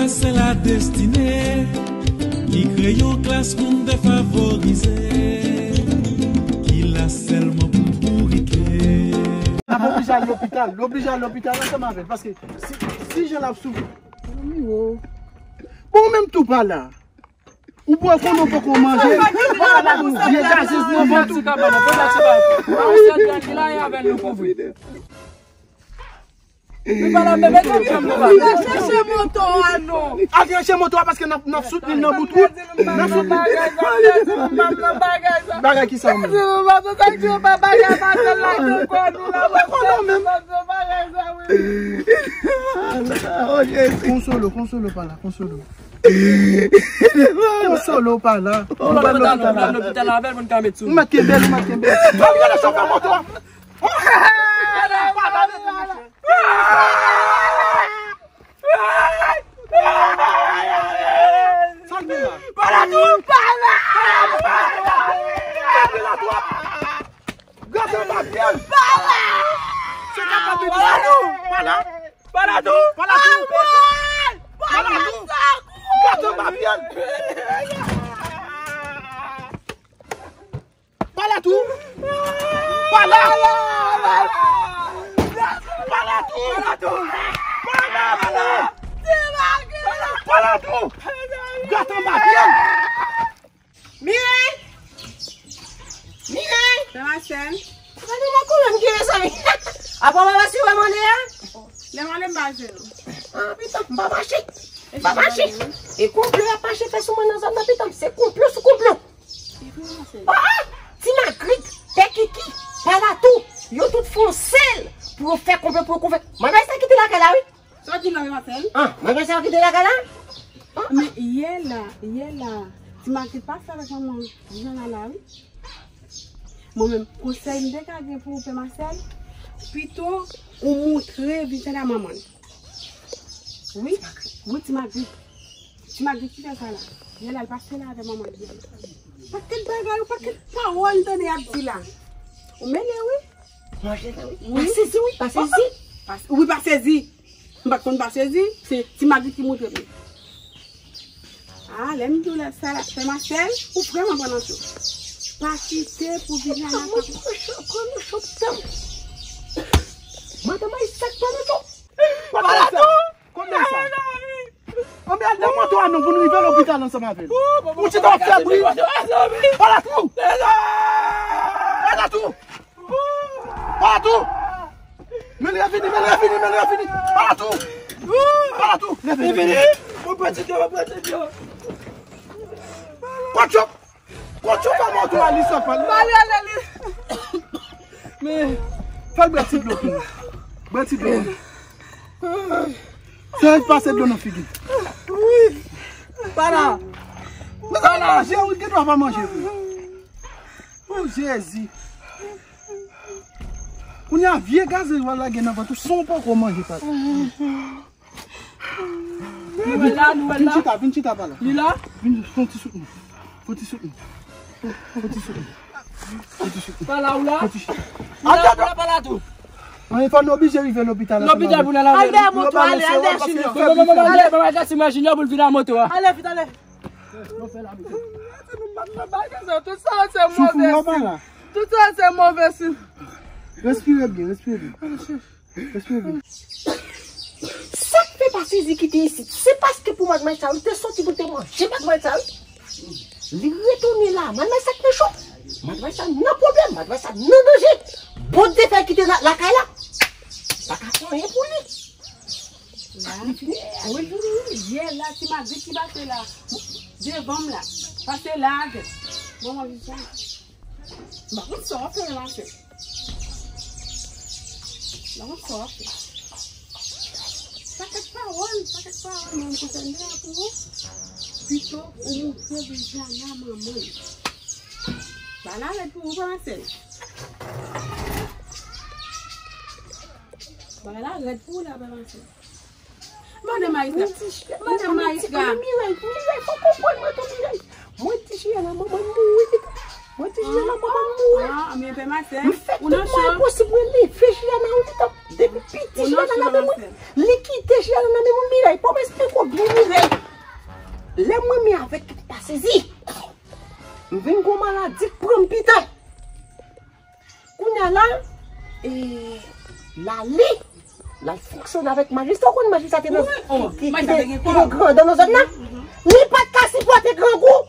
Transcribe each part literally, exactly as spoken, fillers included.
Se la destine ki kreye yon klas moun defavorize ki la sèlman pou bourike. N ap oblije al lopital, n oblije al lopital ansanm avè l, paske si, si jan l ap soufri. Bon, ou menm tou pa la. Ou pran konnen w poko manje. Vye gazez nan vant ou. Li pa la menm, li pa la menm. Al chèche moto a non. Al chèche moto a paske n ap, n ap soutni l nan bout wout. N ap soutni l. Bagay ki sa menm? Konsolo, konsolo pa la, konsolo. Konsolo pa la. Ou pral lopital avè l pou n ka met sou. Ou mèt kenbe l, ou mèt kenbe l. Al gade chofè moto a. Sa l gen la? Pala tou! Pala! Gade anba pye l! Pala! Se kapab de pala! Pala! Pala tou! Pala tou! Pala tou! Gade anba pye l! Pala tou! Pala! Pala tou! Pala! Pala tou! Gade anba pye l! Mireille! Mireille! Pè Marcel! Gade mwen kouman m gen, mezanmi. Apa w pa pase wè m anlè a? Lè m ale m pa jwenn ou. Ah, pitan, m pa mache. M pa mache. E konplo y ap mache fè sou mwen nan zòn nan, pitan, se konplo sou konplo. Ah, ah! Ti Magrit, Pè Kiki, Palatou, yo tout fè yon sèl pou yo fè konplo, pou yo konfè. Manmay sa kite lakay la, wi. Sa w di la, Marcel? Ah, manmay sa yo kite lakay la? Ah, men yè la, yè la, Ti Magrit pase avèk manman Jana la, wi. Mwen menm, konsèy m te ka gen pou ou, Pè Marcel, pito ou moutre Vijana manman l. Wi, wi, Ti Magrit. Ti Magrit ki fè sa la. Yè la, l pase la avè manman l. Pakèt bagay, ou pakèt pawòl m tande y ap di la. Ou mele, wi. Manje la, wi. Wi. Pa sezi, wi, pa sezi. Pa, wi, pa sezi. M pa t konn pa sezi. Se Ti Magrit ki moutre m li. Ah, lè m di w lè sa la, Pè Marcel, ou vrèman pran nan cho. Pa kite pou Vijana pa. Pran nan cho, pran nan cho, pran nan cho. Madanm Ayisyen pran nan cho. Palatou! Konbyen sa? Anben al nan moto a non pou nou rive lopital ansanm avè l. Ou chita w ap fè bri. Palatou! Palatou! Palatou! Mele a vini, mele a vini, mele a vini. Palatou! Palatou! Leve, leve. Mwen pèdi dlo, mwen pèdi dlo. Kòtchòp! Kòtchòp a moto a li sot pale. Male ale li. Men, fè l bwè ti dlo pou mwen. Bwè ti dlo pou mwen. Fè l pase dlo nan figi. Wi. Pala. Pala, manje, wi, gen dwa pa manje, wi. O Jezi. Kounye a, vye gazez w al lage nan vant ou san w poko manje, pala. Nou wè la, nou wè la. Vin chita, vin chita pa la. Li la? Vin, fè yon ti soutni. Fè yon ti soutni. Fè yon ti soutni. Fè yon ti soutni. Pa la, ou la? Fè yon ti soutni. Ou la, ou la, pa la tou. Anyen, fò nou oblije rive lopital ansanm avè l. Lopital pou n al avè l. Al dèyè moto, ale, al dèyè Junior. Bon, bon, bon, bon, ale, bon, al gade si mwen Junior pou l vin a moto a. Ale, vit, ale. Nou fè la, vit. Tout sa se move siy. Tout sa se move siy. Respire byen, respire byen. Respire byen. Sa k fè pa sezi kite isit? Se paske pou madmwazèl sa, li te soti pou te manje madmwazèl sa, wi. Li retounen la, madmwazèl sa nan cho. Madmwazèl sa nan pwoblèm, madmwazèl sa nan danje. Bondye fè l kite la, lakay la. Pa ka fè anyen pou li. La. Li fini. Wi, wi, wi. Yè la, Ti Magrit ki pase la. Devan m la. Pase la avè m. Bon, mwen vin sa. M pa konn sa w ap fè, Marcel. M pa konn sa w ap fè. Pakèt pawòl, pakèt pawòl, mwen m kontan la pou ou. Pito ou moutre Vijana manman l. Bagay la rèd pou ou, pa Marcel. Bagay la rèd pou ou la, pa Marcel. Madan Maïka. Madan Maïka. Miray, Miray, fò konprann mwen tou, Miray. Mwen di Jiyè la, manman m mouri pito. Mwen di Juliana, papa m mouri. Ah, men pè Marcel, m fè tout mwayen posib pou leve Juliana, ou li t ap depi piti Juliana nan men mwen. Li kite Juliana nan men mwen, Mireille. Papa, esplike w byen, Mireille. Lè mwen menm avèk tout pa sezi. M vin gon maladi k pran m pita. Kounye a la, e, l ale, l al fonksyone avèk majistra. Ou konn majistra te nan, ki, ki, ki te, ki te gen grandon nan zòn nan? Li pa t ka sipòte grangou.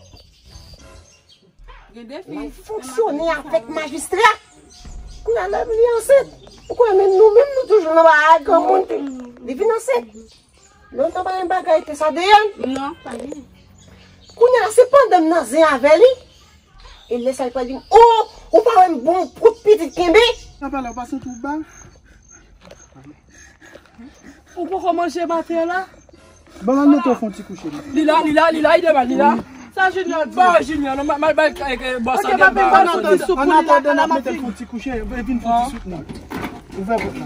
L al fonksyone avèk majistra. Kounye a la, li ansent. Ou konnen, men nou menm, nou toujou nan bagay granmoun. Li vin ansent. Lontan pa gen bagay te sa deyèl. Non, pa gen. Kounye a la, se pandan m nan zen avè li. E lè sa, li pral di m, "Oh, ou pa wè m bon kout pitit kenbe?" Sa pa la, ou pa santi w ba? Ou poko manje maten la? Bon, al mete w fon ti kouche. Li la, li la, li la, li devan, li la. Sa Junior di? Ba Junior, non, mal, mal, bò sa. An atandan, n ap mete l fon ti kouche, vin fon ti soutni. Ouvè pòt la.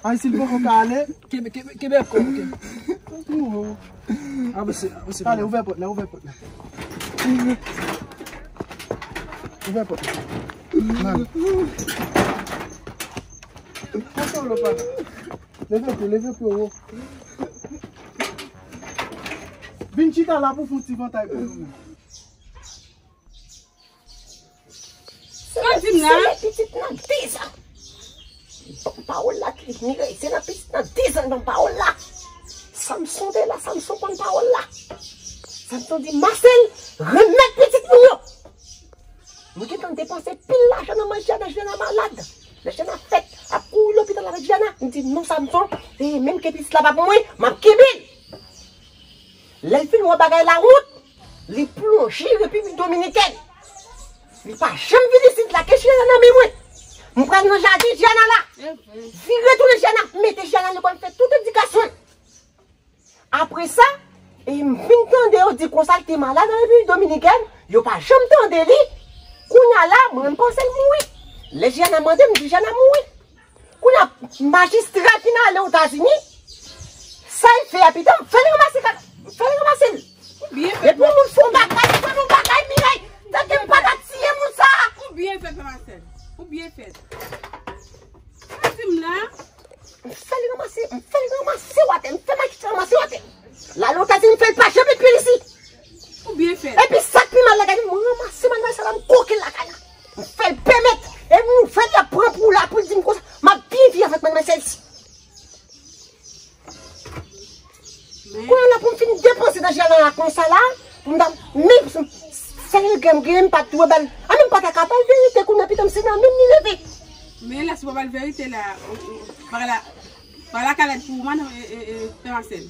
Ay, si l poko ka ale. Kenbe, kenbe, kenbe kò, kenbe. Avanse, avanse. Ale, ouvè pòt la, ouvè pòt la. Ouvè pòt la. Nan. Pase w lo pa. Leve pye, leve pye w wo. Vin chita la pou fon ti vantay pou nou. Se nan, se nan pitit nan dizan. Ban m pawòl la ki Mireille, se nan pitit nan dizan, ban m pawòl la. Samson te la, Samson konn pawòl la. Samson di, "Marcel, remèt pitit moun yo." Mwen gentan depanse pil lajan nan manti a, nan Juliana malad. Lè Juliana fèt ap kouri lopital avèk Juliana, m di, "Non, Samson, e, menm ke pitit la pa pou mwen, m ap kenbe l." Lè l fin wè bagay la wont, li plonje Repiblik Dominikèn. Li pa janm vin isit la, ke Juliana nan men mwen. M pral nan jaden Juliana la. Vire tounen Juliana, mete Juliana lekòl, fè tout edikasyon l. Apre sa, e m fin tande yo di konsa l te malad an Repiblik Dominikèn, yo pa janm tande li. Kounye a la, mwen menm panse l mouri. Lè Juliana mande m, m di Juliana mouri. Kounye a, majistra ki nan ale Etazini, sa l fè a pita, m fè l ranmase kaka, m fè l ranmase l. Ou byen fè. Depi yon moun fè yon bagay, fè yon bagay, Mireille, tanke m pa ta tiye moun sa a. Ou byen fè, pè Marcel. Ou byen fè. Sa di m la. M fè l ranmase, m fè l ranmase w atè, m fè majistra ranmase w atè. L ale Etazini, m fè l pa janm met pye l isi. Ou byen fè. Epi sa k pi mal la, gade, m ranmase madmwazèl la, m koke l lakay la. M fè l pèmèt, e m ouvè l, l ap pran pou l la, pou l di m konsa, m ap byen viv avèk madmwazèl isi. Kounye a la pou m fin depanse nan jaden la konsa la, pou m ta, men, sèl grenn, grenn m pa t dwe ba l. A, men m pa ta ka ba l verite kounye a, pita m se nan men m li leve. Men la, si w pa ba l verite la, ou, ou, pa la, pa la kalèt pou ou, madan, e, e, e, pè Marcel.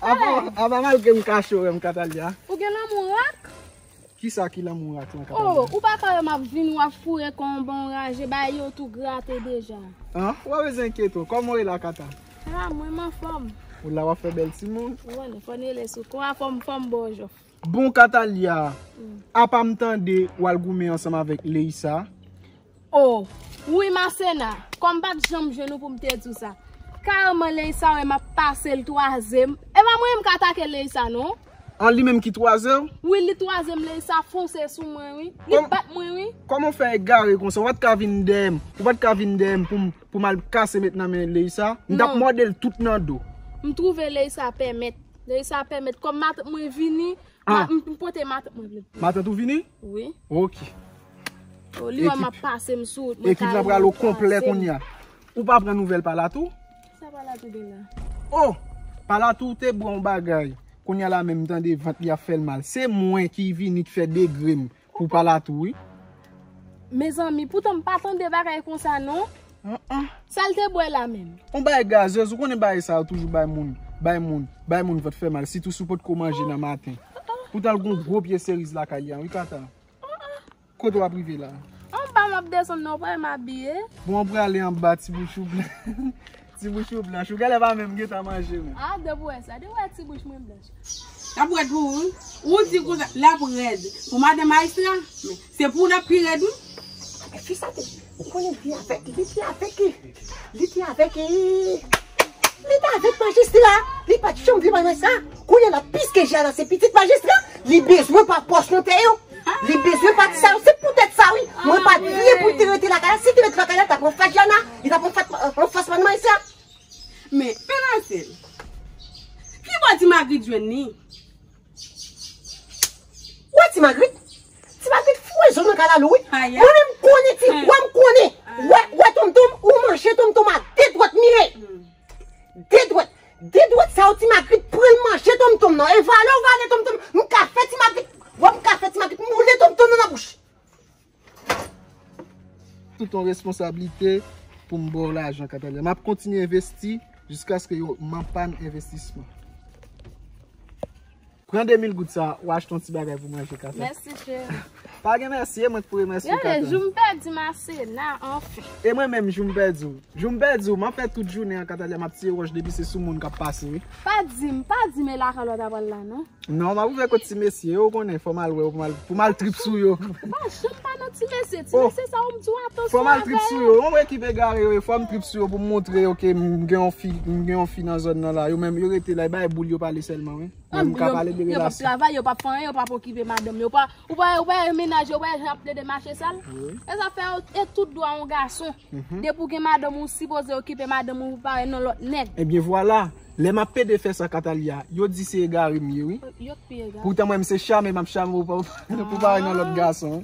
Apa, apa malgre m kache w, m Katalia. Ou gen lanmou rak? Kisa ki lanmou rak lan, Katalia? Oh, ou pa ka wè m ap vin, w ap foure kò w anba yon raje, bagay yo tou grate deja. An, ou pa bezwen enkyete w. Kòman w ye la, Kata? Ah, mwen, m anfòm. Ou la, w ap fè bèl timoun? Ou konnen, fò n rele sou kò a, fò m, fò m ba w jòf. Bon, Katalia, apa m tande w al goumen ansanm avèk Leisa? Oh, wi, Masena, kòm m pa t janm jwenn ou pou m te di w sa. Kareman, Leisa wè m ap pase l twaze m. E pa mwen menm k atake Leisa, non. An, li menm ki twaze w? Wi, li twaze m, Leisa fonse sou mwen, wi. Li bat mwen, wi. Kòman w fè egare konsa? Ou pa t ka vin dèyè m. Ou pa t ka vin dèyè m pou m, pou m al kase met nan men Leisa. M t ap mòde l tout nan do. M twouve Leisa pèmèt. Leisa pèmèt. Kòm matant mwen vini, Ah. M, m pote matant mwen vle. Matant ou vini? Wi. Ok. Oh, li wè m ap pase m sou wout, mwen ka rive pase. Ekip la pral o konplè kounye a. Ou pa pran nouvèl Palatou? Sa Palatou gen la? Oh, Palatou te bwè yon bagay. Kounye a la menm m tande vant li ap fè l mal. Se mwen ki vini k fè degre m pou Palatou, wi. Mezanmi, poutan m pa tande bagay konsa, non. An, an. Sa l te bwè la menm? On bagay gazez, ou konnen bagay sa yo toujou bay moun, bay moun, bay moun vant fè mal, sitou si w potko manje nan maten. Poutan l gon gwo pye seriz lakay li an, wi, Kata. Kote w ap rive la? Anba m ap desann nan, ou pa wè m abiye? Bon, w prale anba, ti bouch ou blan. Ti bouch ou blanch. Ou genlè pa menm gentan manje menm. Ah, depi w wè sa, depi w wè ti bouch mwen blanch. L ap rèd pou ou, wi. Ou di konsa, l ap rèd. Pou madan majistra, men se pou ou l ap pi rèd, wi. Fi sa te, ou konnen li te avèk, li te avèk, li te avèk, li te avèk majistra. Li pa t janm vle majistra. Kounye a la, piske Jana se pitit majistra, li bezwen pa pòch nan tè yo. Li bezwen pati sa yo. Se poutèt sa, wi. Mwen pa t vle pou l te rete lakay la. Si l te rete lakay la, li t ap anfas Jana, li t ap anfas, anfas madan majistra. Men, men Marcel, ki bò Ti Magrit jwenn li? Wè Ti Magrit? Ti Magrit foure zo nan kalalou, wi. Mwen menm m konnen ti, wè m konnen. Wè, wè tonmtonm, ou manje tonmtonm a de dwèt Mirèy. De dwèt. De dwèt sa yo Ti Magrit pran l manje tonmtonm nan. E vale ou vale tonmtonm. M ka fè Ti Magrit. Wè m ka fè Ti Magrit moule tonmtonm nan nan bouch. Tout yon responsablite pou m ba w lajan, Katalia. M ap kontinye envesti jiskaske yo, m anpann envestisman. Pran de mil goud sa, w achte yon ti bagay pou manje, Katalia. Mèsi, cheri. Pa gen mèsi, e mwen k pou remèsye, Katalia. Gade, jou m pèdi Masena, anfen. E mwen menm, jou m pèdi w. Jou m pèdi w, m ap fè tout jounen an, Katalia, m ap tire wòch depi se sou moun k ap pase, wi. Pa di m, pa di m e lakay lòt apral la, non. Non, m ap ouvè kot ti mesye, yo konnen, fò m al wè yo, pou m al, pou m al trip sou yo. Ou pa janm pa nan ti mesye, ti mesye sa yo m di w atansyon avè yo. Fò m al trip sou yo, yon ekip egare yo, fò m trip sou yo pou m montre yo ke m gen yon fi, m gen yon fi nan zòn nan la. Yo menm, yo rete la, yo bay boul, yo pale sèlman, wi. Mwen, m ka pale de relasyon. Yo p ap travay, yo p ap fè anyen, yo p ap okipe madanm yo, pa, ou pa, ou pa wè mennaj yo, ou pa wè jan y ap plede mache sal. E sa fè yo, e tout dwa yon gason. Depi w gen madanm ou, ou sipoze okipe madanm ou, ou pa wè nan lòt nèg. Ebyen vwala, lè m ap pede fè sa, Katalia, yo di se egare m ye, wi. Yo k pi egare. Poutan mwen, m se chame, m ap chame pou pa, pou pa wè nan lòt gason.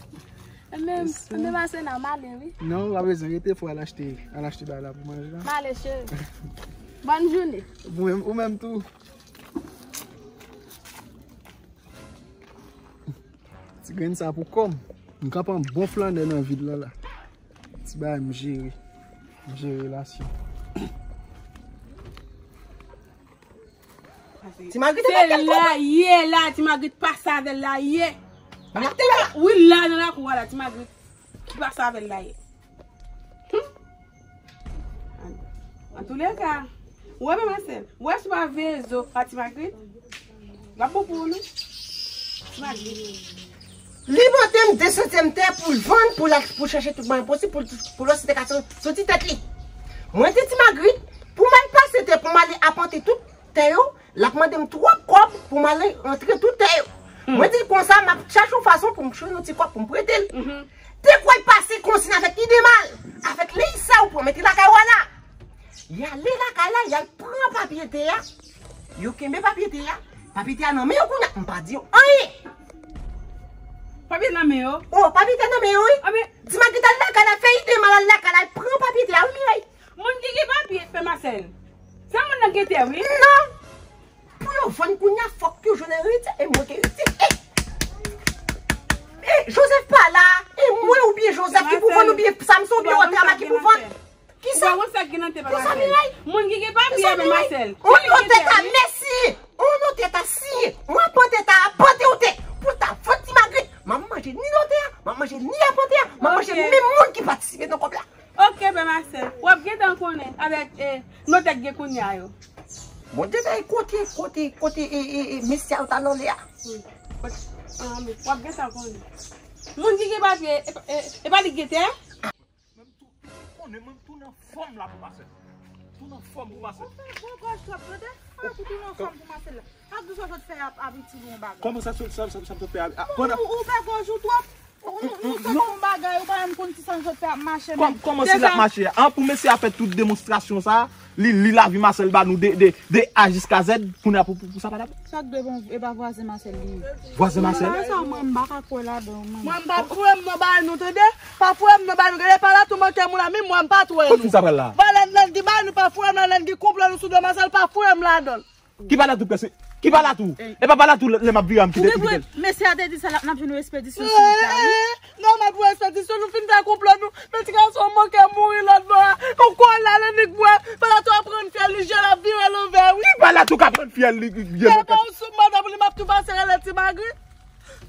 Ebyen, ebyen, Masena, m ale, wi. Non, pa bezwen, rete fò al achte, al achte bagay la pou manje la. M ale, cheri. Bòn jounen. Ou menm, ou menm tou. Ti grenn sa pou kò m. M kanpe an bon flannè nan vil la la. Ti bagay m jere. M jere relasyon. Ti Magrit se la ye la, Ti Magrit pase avè l la ye. Wi, la nan lakou a la, Ti Magrit ki pase avè l la ye. An, antouleka, ou wè men Masèl, ou wè si w pa veye zo a Ti Magrit, l ap bon pou ou non. Ti Magrit. Li pote m de santyèm tè pou l vann, pou l al, pou l chache tout mwayen posib, pou l, pou l osi te ka soti tèt li. Mwen di Ti Magrit, pou m al pase tè, pou m ale apante tout tè yo, l ap mande m twòp kòb pou m ale rantre tout tè yo. Mwen di l konsa, m ap chache yon fason pou m jwenn yon ti kòb pou m prete l. Te kwè l pase konsin avèk Idemal, avèk Leisa ou pran mete lakay Wana. Y ale lakay la, y al pran papye tè a. Yo kenbe papye tè a. Papye tè a nan men yo kounye a, m pa di yo anyen. Papye nan men yo? O, papye tè nan men yo, wi. Ti Magrit al lakay la, fè Idemal al lakay la, al pran papye tè a, wi, Mirèy. Moun ki gen papye, fè Masèl. Se moun nan gen tè, wi. Non. Pou yo vann kounye a, fòk yo jwenn eritye, e mwen k eritye. E, e Joseph pa la, e mwen oubyen Joseph ki pou vann, oubyen Samson, oubyen Otama ki pou vann. Kisa? Ou pa wè sa k gen nan tè pa Masèl. Kisa, Mirèy? Moun ki gen papye, fè Masèl. On notè ta mèsi, on notè ta siyen, on apantè ta apante yon tè. Pou l ta vann Ti Magrit, m ap manje ni lotè a, m ap manje ni apantè a, m ap manje menm moun ki patisipe nan kòb la. Ok, pè Masèl, w ap gentan konnen avèk, eh, notè k gen kounye a yo. Bondye bay kote, kote, kote, e, e, e, mesye a yo t al anlè a. Wi. Kote, ah, men, w ap gentan konnen. Moun ki gen papye, e, e, e pa li k gen tè? Menm tou, ou konnen, menm tou nan fòm la pou Masèl. Tou nan fòm pou Masèl. Ou fè gwo gòj twòp, tande? Ala pou tou nan fòm pou Masèl la. Ak di sa w sot fè ap, ap itil yon bagay. Kòman sa, sa, sa, sa, sa w sot fè ap, ap, pandan ou, ou fè gòj ou twòp. Ou, ou, ou sot fè yon bagay, ou pa menm konn kisa w sot fè ap mache menm. Kòm, kòman si l ap mache a? An, pou mesye a fè tout demonstrasyon sa, li, li lavi Masèl ba nou de, de, de A jiska Z, kounye a pou, pou, pou sa pa t ap. Sa k dwe bon, e pa vwazen Masèl li ye. Vwazen Masèl? Bagay sa mwen m pa ka kwè ladan, mwen. Mwen m pa foure m nan bagay nou, tande? Pa foure m nan bagay nou, gade pa la tou manke moun la, menm mwen m pa t wè nou. Kote sa pral la? Valè nan di bagay nou, pa foure m nan di konplo nou sou do Masèl, pa foure m ladan l. Ki pa la tou prèske? Ki pa la tou? E pa pa la tou lè m ap vire a m kite l. Mesye a te di sa, n ap jwenn yon espedisyon sou wout la, wi. Non, m ap yon espedisyon, nou fin fè konplo nou. Men ti gason manke mouri lòt bò a. Kon kò l la nan nik bwè. Pa la tou ap rann fyèl li je l ap vire l anvè, wi. Ki pa la tou k ap rann fyèl li je l anvè? E pa ou sou madanm li, m ap tou pase rele Ti Magrit.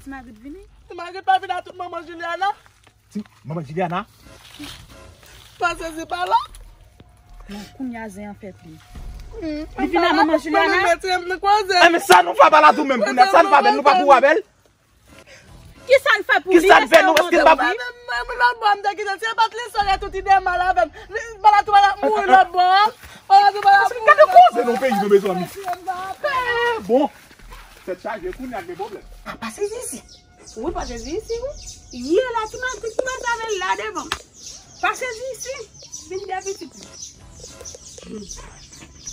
Ti Magrit vini? Ti Magrit pa vin a tout manman Juliana. Ti manman Juliana. Pase se pa la. Non, kounye a zen an fèt li. Li vin a manman Juliana. Enben sa nou fè pa la tou menm kounye a, sa nou fè bèl, nou pa pou wè bèl. Kisa l fè pou li? Kisa l fè nou? Èske l pa pou li? Lòt bò, m te kite l. Se pa t li sòl tout ide mal avè m. Li, Palatou, Palatou mouri lòt bò. Palatou, Palatou mouri. Gade koze nan peyi nou, mezanmi. Bon. Tèt chaje, kounye a gen pwoblèm. A, pase isi. Wi, pase isi, wi. Ye la, ti matant, ti matant avè l la devan. Pase isi. Vin dèyè pitit li.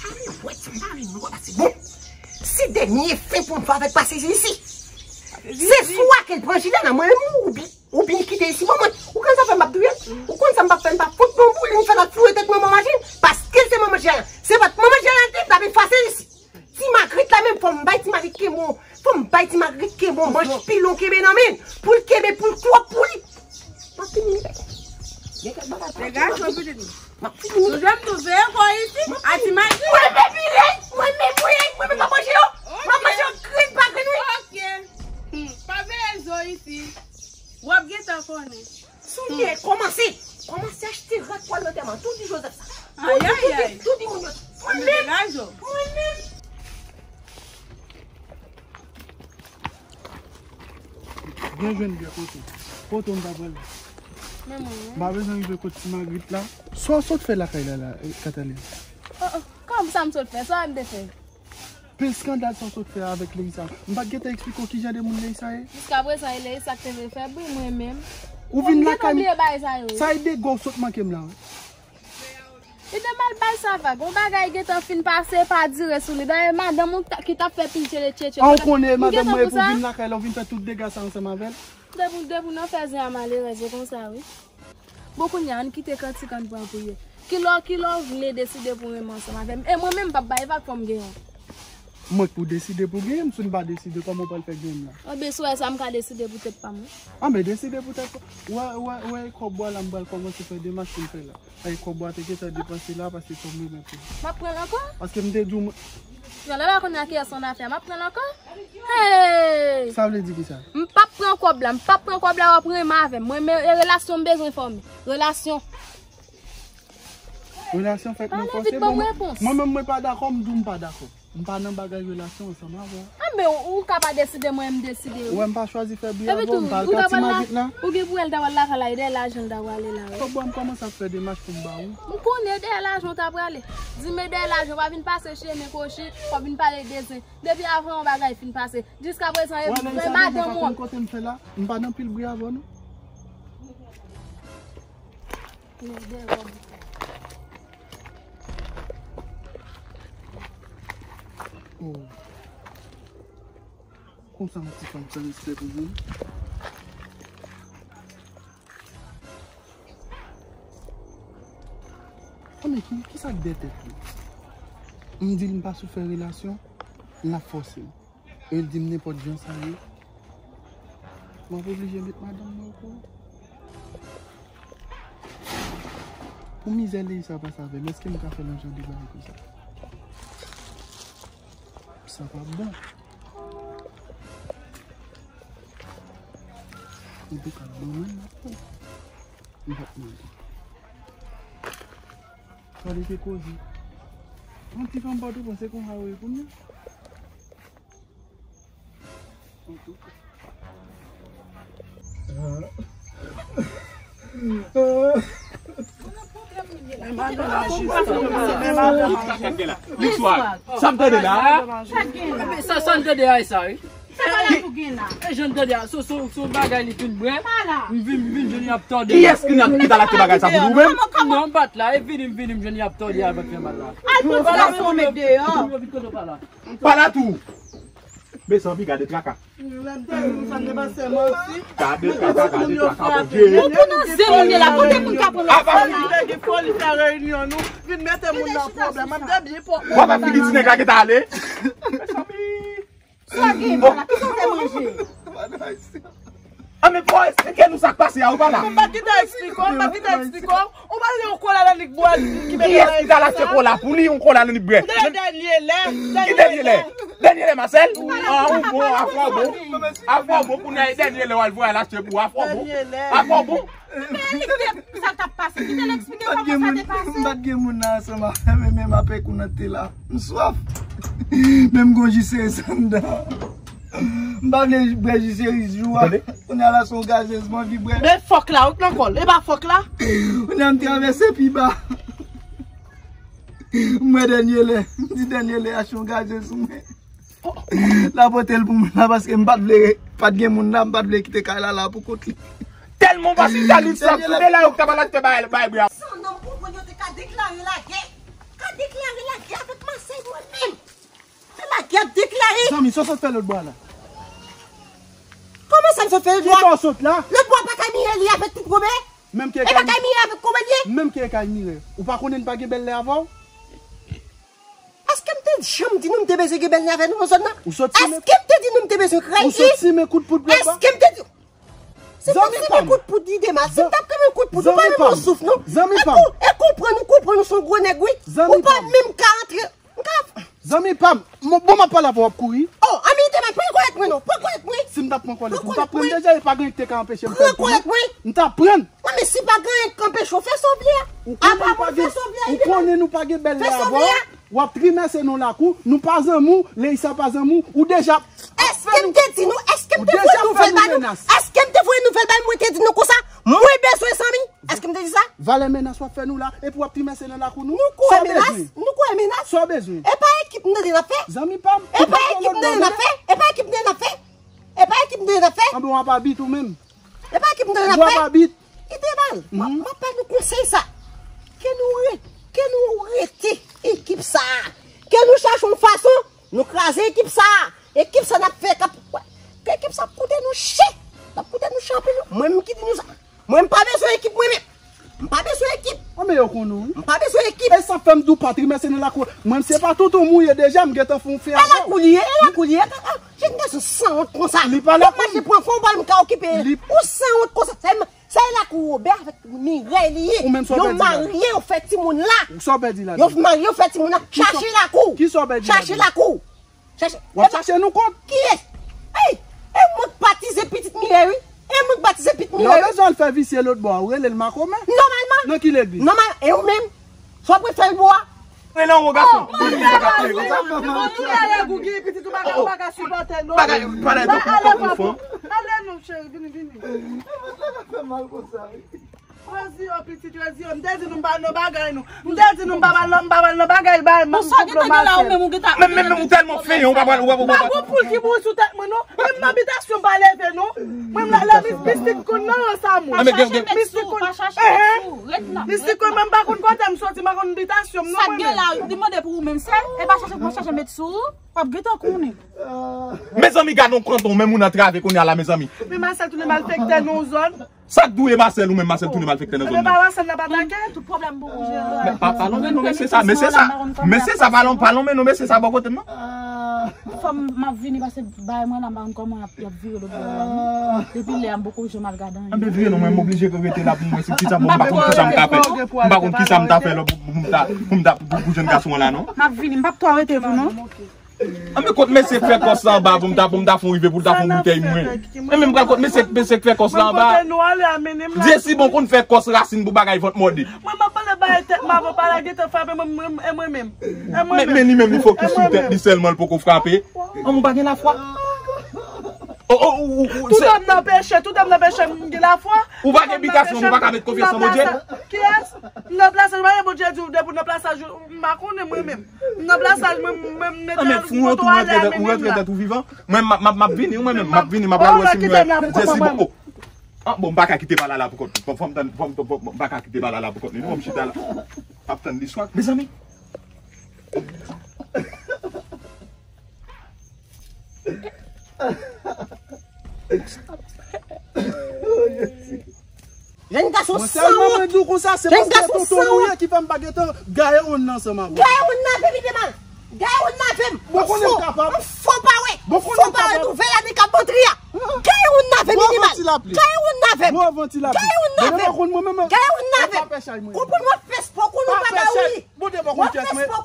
Ale, wè, ti mari nou, wè, pase bon. Se dènye fen pou m fè avèk pase isi. Se sou a ke l pran Jilèn nan, mwen menm ou bi. Ou byen kite isi, bon, mwen, ou konn sa fè m ap touye l? Ou konn sa m p ap fè, m p ap fout pran boul, m fè l ap foure tèt mwen manman Jil, paske l se manman Jil la. Se pa t manman Jil la, l te, l t ap efase l isi. Ti Magrit la menm, fò m bay Ti Magrit kenbe, fò m bay Ti Magrit kenbe, manch pilon kenbe nan men l, pou l kenbe, pou l twòp pou li. M ap fini. Gen kèk bagay. Degaje w, pitit mwen. M ap fini. Sou zèb tou veye kò isi, a Ti Magrit. Mwen menm, mwen menm, mwen menm, mwen menm, m ap manje yo. M ap manje yo grenn pa grenn, wi. Ok. Hmm, pa veye zo isi. W ap gentan konnen. Souliye, kòmanse. Kòmanse achte rad pou al lantèman. Tou di Joseph sa. Tou di, tou di, tou di moun yo. Mwen menm. Mwen menm. Byen jwenn byen kote. Kote m ta pral. Men mwen menm. M pa bezwen rive kot Ti Magrit la. Sa w sot fè lakay la, la, eh, Katalin? Oh, oh, kòman sa m sot fè? Sa m te fè? Pil eskandal sa w sot fè avèk Leisa. M pa t gentan eksplike w ki jan de moun Leisa ye? Jiskaprezan, e Leisa k te vle fè bri, mwen menm. Ou vin lakay m. Sa e dega w sot manke m la, wi. Li te mal bay sa vag. Yon bagay gentan fin pase, pa dire sou li. Dayè, madanm ou ki t ap fè pil tchetche tchetche. An, ou konnen madanm mwen, epi w vin lakay la, ou vin fè tout dega sa ansanm avè l. Depi, depi w nan fè zen a malerèz, se konsa, wi. Bon, kounye a, ann kite kantik, ann pran priye. Kilè, kilè w vle deside pou w renmen ansanm avè m? E mwen menm, m p ap bay vag, fò m genyen w. Mwen k pou deside pou genyen m, si m pa deside, kòman w pral fè genyen m la? Anben, si w wè sa, m ka deside pou tèt pa m, wi. Anben, deside pou tèt pa w. Wè, wè, wè, kòb bwa la, m pral kòmanse fè demach pou m fè la. Ay, kòb bwa te gentan depanse la, paske fò m renmen pou li. M ap pran l ankò? Paske m te di w, mwen. Yon lè la konnen a kiyès son afè, m ap pran l ankò? Hey! Sa vle di kisa? M p ap pran kòb la, m p ap pran kòb la, w ap renmen avè m. Mwen, men, e relasyon m bezwen fòme. Relasyon. Relasyon fèk nou fòse. Bon, mwen, mwen menm mwen pa dakò, m di w m pa dakò. M pa nan bagay relasyon ansanm avè w. Anben, ou, ou ka pa deside, mwen, m deside, wi. Ou wè m pa chwazi fè bri avè w, m pa al ka Ti Magrit la. Ou gen pou wè l ta pral lakay la, e dèyè lajan l ta prale la, wi. Kòb bwa m kòmanse ap fè demach pou m ba w. M konnen dèyè lajan w ta prale. Di m e dèyè lajan, pa vin pase chemen kwochi, pa vin pale de zen. Depi avan yon bagay fin pase. Jiskaprezan, e madanm ou an. Kote m fè la, m pa nan pil bri avè w, non. Oh. Konsa yon ti fanm san respè pou moun. Kòman ki, kisa k dèyè tèt li? M di l m pa sou fè relasyon, l ap fòse m. E l di m nenpòt jan sa ye. M ap oblije met madanm mwen okouran. Pou mizè Leisa pase avè m, èske m ka fè l yon jan de bagay konsa? Sa p ap bon. Antouka, mwen menm m ap pran. M p ap mande. Gade se koze. Yon ti fanm Pòtoprens, se konsa yo ye kounye a. Sa m tande la. Sa, sa m tande a, e sa, wi. Sa pa la pou gen la. E jan m tande a, so, so, so bagay li fin bwè. M vin, m vin jwenn y ap tòde. Kiyès ki nan, ki t al achte bagay sa pou li, ou menm? Non, m pa t la. E vini, m vini, m jwenn y ap tòde a, l pa t fè mal la. Al pran ti gason met deyò. Vin kote w pa la. Pa la tou. Mezanmi, gade traka. Gade traka, gade traka, Bondye. Ou pou nan zen moun ye la, kote moun ka pran lòt fwa la. Gen foli fè reyinyon nou, vin mete moun nan pwoblèm. M ap debyen pòk. W ap fini ti nèg la ki t ale. Sa gen pa la, kisa w te manje? A, men fò w eksplike nou sa k pase a, ou pa la. M pa kite eksplike w, m pa kite eksplike w. Ou pa li yon kola nan nik bwè ki mete nan. Kiyès ki t al achte kola pou li, yon kola nan nik bwè? Dènye lè. Ki dènye lè? Dènye lè, Marcel? A, ou bon, afè w bon. Afè w bon, kounye a e dènye lè w al voye al achte pou afè w bon. Afè w bon. Men li te, sa t ap pase, kite l eksplike w kòman sa te pase. M pa t gen moun nan ansanm avè m, men m ap ekoute la. M swaf. Men m gon ji seriz anndan. M pa vle bwè ji seriz jou a. Tande? Kounye a la se yon gazez m anvi bwè. Men fòk la, ou t nan kò l. E pa fòk la? Kounye a m travèse pi ba. M wè dènye lè. M di dènye lè a se yon gazez m wè. L ap pote l pou mwen la paske m pa t vle, pa t gen moun la, m pa t vle kite kay la la pou kont li. Tèlman w pa chita li sa, tout de la yo k ta pral achte bay, bay bra. San nonm konprann yo te ka deklare lagè. Ka deklare lagè avèk Masèy mwen menm. Se lagè ap deklare. Zanmi, sa w sot fè lòt bò a la? Kòman sa m sot fè lòt bò a? Ki bò w sot la? Lòt bò a pa kay Mirèy li avèk tout Wobè? Menm ki e pa kay Mirèy avèk Wobè li ye? Menm ki e kay Mirèy. Ou pa konnen n pa gen bèl lè avè w? Èske m te janm di nou m te bezwen gen bèl lè avè nou nan zòn nan? Ou sot simen. Èske m te di nou m te bezwen kray li? Ou sot simen kout poud lòt bò? Èske m te di Se pa simen kout poud li te mal. Si m t ap simen kout poud, ou pa menm yon souf, non. Zanmi pa m. E konprann, ou konprann, ou se yon gwo nèg, wi. Ou pa menm ka antre. Zanmi pa m. Bon, m ap pale avè w, w ap kouri. Oh, anmite mwen, pran kòlèt mwen, non. Pran kòlèt mwen. Si m t ap pran kòlèt ou, m t ap pran l deja, e pa gen anyen ki te ka anpeche m fè l pou mwen. M t ap pran l. Non, men si pa gen anyen k anpeche w, fè sa w vle a. Apa mwen fè sa w vle a, ou konnen nou pa gen bèl lè avè w. W ap trimèse nan lakou, nou pa zanmi w, Leisa pa zanmi w, ou deja ap fè nou, ou deja ap fè nou menas. Èske m te voye nouvèl ba nou? Èske m te voye nouvèl ba nou? Mwen te di nou konsa, mwen bezwen zanmi. Èske m te di sa? Valè menas w ap fè nou la, epi w ap trimèse nan lakou nou. Nou kwè menas? Nou kwè menas? Sa w bezwen? E pa ekip m tande n ap fè? Zanmi pa m. E pa ekip m tande n ap fè? E pa ekip m tande n ap fè? E pa ekip m tande n ap fè? Anben w ap abit ou menm. E pa ekip m tande n ap fè? W ap abit. Kite bal. M ap, m ap ba nou konsèy sa. Ke nou re-, ke nou rete ekip sa a. Ke nou chache yon fason, nou kraze ekip sa a. Ekip sa n ap fè k ap, ke ekip sa ap koute nou chè. L ap koute nou chè anpil. Mwen menm ki di nou sa. Mwen m pa bezwen ekip mwen menm. M pa bezwen ekip. Anben yo konnen w, wi. M pa bezwen ekip. E sa fè m di w pa trimèse nan lakou. Mwen se pa toutou m ou ye deja, m gentan fè yon fè avè w. E lakou li ye, e lakou li ye. Kaka, jèn gason sanwont konsa. Li pa lakou. W ap mache pran fon bal m ka okipe. Ou sanwont konsa. Sa e, sa e lakou Wobè avèk Mirèy li ye. Ou menm sa w pèdi la? Yo marye, yo fè timoun la. Sa w pèdi la? Yo marye, yo fè timoun la. Chache lakou. Kisa w pèdi la? Chache lakou. Chache. W ap chache nou kont? Kiyès? Ey! E mwen k batize pitit Mirèy, wi. E mwen k batize pitit Mirèy, wi. Lè w bezwen al fè visye lòt bò a, ou rele l makomè? Nòmalman. Nan ki legliz? Nòmal. E ou menm? Sa w ap ret fè l pou a? Rele anwo gason. Ou pa ka, ou pa ka sipòte l non. Bagay, bagay, ale, ale non, cheri, vini, vini. Fè mal konsa, wi. Rezi, o pitit Rezi, m te di nou m pa nan bagay nou. M te di nou m pa pral nan, m pa pral nan bagay, bagay, m ap fè dlo Masèl. Men, men, men, ou tèlman feyen, ou pa pral, ou pa, ou pa. Pa gon poul ki mouri sou tèt mwen, non. Menm nan bitasyon m pa leve, non. Mwen, m la, la, mis-, mistik konn nan rans a mwen. Mistik konn. Mistik konn, mwen m pa konn kote m soti, m pa konn bitasyon m, non, mwen menm. Sa gen la, li mande pou ou menm, sè, e pa chache pou chache met sou ou, w ap gentan konnen. Mezanmi, gad on kanton, men moun antrave kounye a la, mezanmi. Men Masèl tounen malfektè nan yon zòn. Sa k dou e Masèl ou menm, Masèl tounen malfektè nan zòn nan? Ebyen, pa Masèl n ap atake. Tout pwoblèm pou ou jere. Men pa, pa lonmen non, mesye sa, mesye sa. Mesye sa, pa lon, pa lonmen non, mesye sa bò kote m non. Fanm, m ap vini pase bay mwen la, m pa konn kòman y ap, y ap vire lòt bò la non. Depi lè a, m poko janm al gade anyen. Anben vire non, mwen m oblije rete la pou mwen, se kisa, bon, m pa konn kisa m ka fè. M pa konn kisa m ta fè la pou, pou m ta, pou m ta, pou, pou jèn gason an la non. M ap vini, m p ap twò rete tou non. Anben kot mesye k fè kòs la anba pou m ta, pou m ta fè yon rive pou l ta fè yon boutèy mwen. Anben m pral kot mesye, mesye k fè kòs la anba. Dye si bon konn fè kòs rasin pou bagay vant mòde. Mwen m ap pale bay tèt m avan pa la gentan frape mwen, mwen, e mwen menm. E mwen menm. Men, men li menm li fokis sou tèt li sèlman, l poko frape. An, ou pa gen lafwa? Oh, oh, ou, ou, ou, tout se- òm nan peche, tout òm nan peche, m gen lafwa. Ou pa gen bitasyon, ou pa ka met konfyans nan Bondye? Kiyès? M nan plasaj, mwen, Bondye di w depi w nan plasaj ou, m pa konnen mwen menm. M nan plasaj mwen, mwen, mwen mete. Anben fou an tou, ou rantre tèt ou vivan. Mwen, m ap, m ap, m ap vini, mwen menm, m ap vini, m ap al wè si m wè. Dye si bon, oh. An, bon, m pa ka kite bal la pou kont li. Fò, fò m tann, fò m, fò m, m pa ka kite bal la pou kont li non, m chita la. M ap tann li swa. Mezanmi. Jèn gason sanwont. Mwen sèlman mwen di w konsa, se paske tonton ou ye ki fè m pa gentan gaye wonn nan ansanm avè w. Gaye wonn nan avè m, Minimal. Gaye wonn nan avè m. Bon, konnen m kapab. Fo pawèt. Bon, konnen m kapab. Fo pawèt, ouvè la de kap bantri a. Gaye wonn nan avè m, Minimal. Gaye wonn nan avè m. Gaye wonn nan avè m. Gaye wonn nan avè m. Konprann w ap fè espwa w konnen w pa ka wi. Bondye pa konn pyès mwen. Pa